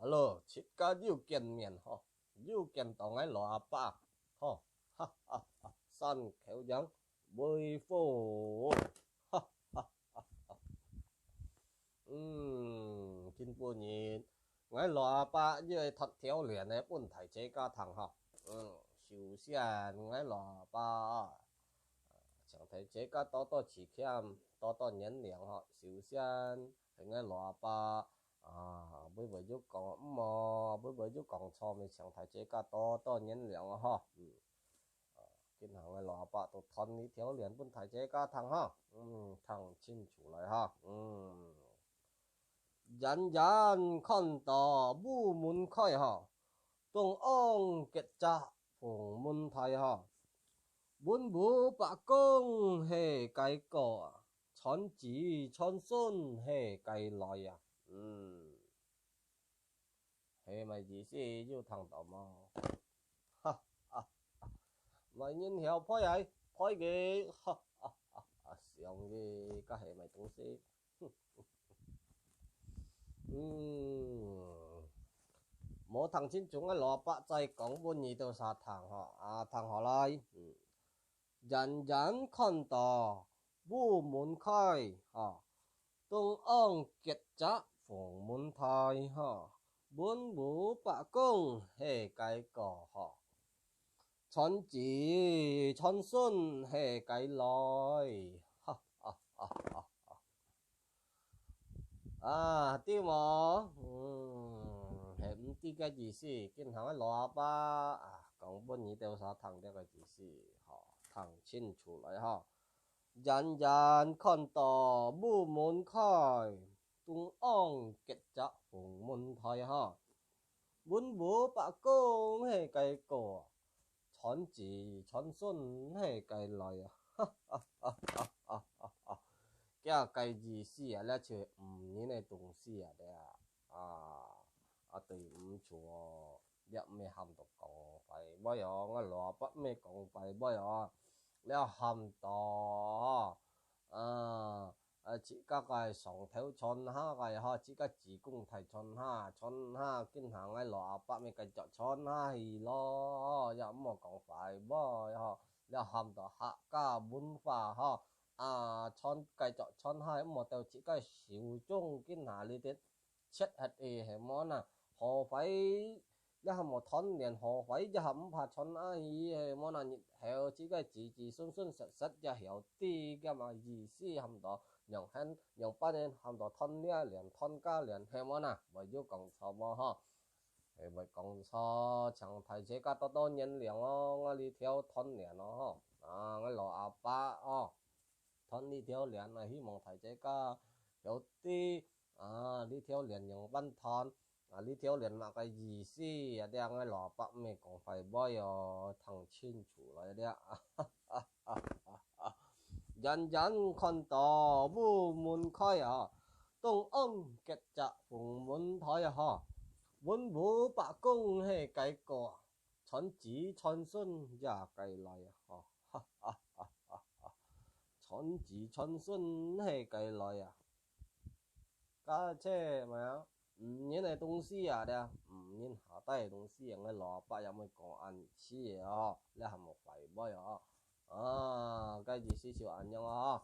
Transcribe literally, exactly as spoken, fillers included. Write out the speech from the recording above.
Hello，自家又見面吼，又見到𠊎老阿伯吼，哈哈哈，山口洋，威風，哈哈哈哈。嗯，今晡日，𠊎老阿伯又愛讀條令仔分大自家聽吼。嗯，首先，𠊎老阿伯啊，請大自家多多指教，多多原諒吼。首先， 係𠊎老阿伯啊，會毋會有講毋好，會毋會有講錯，乜請大自家多多原諒啊吼。嗯，啊，今下𠊎老阿伯都讀這條令分大自家聽哈，嗯，聽清楚來哈，嗯。遠遠看到午門開哈，東安結澤鴻門大哈，文武百官係該過啊， 傳子傳孫係該來啊。嗯，係麼个意思有聽到無？哈哈哈，麼人曉背啊，背个，哈哈哈，想个，該係麼个東西？嗯，無聽清楚，𠊎老阿伯再講分你兜儕聽吼，啊，聽好來。嗯。 遠遠看到午門開，哈，東安結澤鴻門大，哈，文武百官係該過，哈，傳子傳孫係該來，哈哈哈哈哈。 啊，著無？嗯，係毋知个意思，今下𠊎老阿伯啊，講分你兜儕聽這个意思，吼，聽清楚來吼。遠遠看到午門開，東安結澤鴻門大，哈，文武百官係該過，傳子傳孫係該來啊。哈哈哈哈哈哈。這个意思啊，這就毋認个東西啊，這啊。啊，啊，對毋住哦，這毋係喊到講壞話哦，𠊎老阿伯毋係講壞話哦，這喊到，啊， 啊，自家个上頭傳下个吼，自家子貢大傳下，傳下，今下𠊎老阿伯乜繼續傳下去咯，也毋好講壞話吼，這喊到客家文化吼，啊，傳，繼續傳下去，毋好到自家手中今下裡底 切忒个係無哪，好壞，這下無斷連，好壞這下毋怕傳下去係無哪，日後自家子子孫孫實實也曉知个嘛，意思喊到，仰般，仰般个喊到斷這連，斷該連係無哪，無有講錯無吼？係無講錯，請大自家多多原諒哦，𠊎這條斷連哦吼，啊，𠊎老阿伯哦，斷這條連啊，希望大自家曉知 啊，這條連仰般斷，啊，這條連麼个意思，啊，這𠊎老阿伯毋係講壞話哦，聽清楚來這。遠遠看到午門開啊，東安結澤鴻門大啊，文武百官係該過，傳子傳孫也該來啊，傳子傳孫係該來啊。 該就麼个，毋認个東西啊，這毋認下底个東西啊，𠊎老阿伯也毋會講恁樣个哦，這還無壞話哦。啊，該意思就恁樣哦。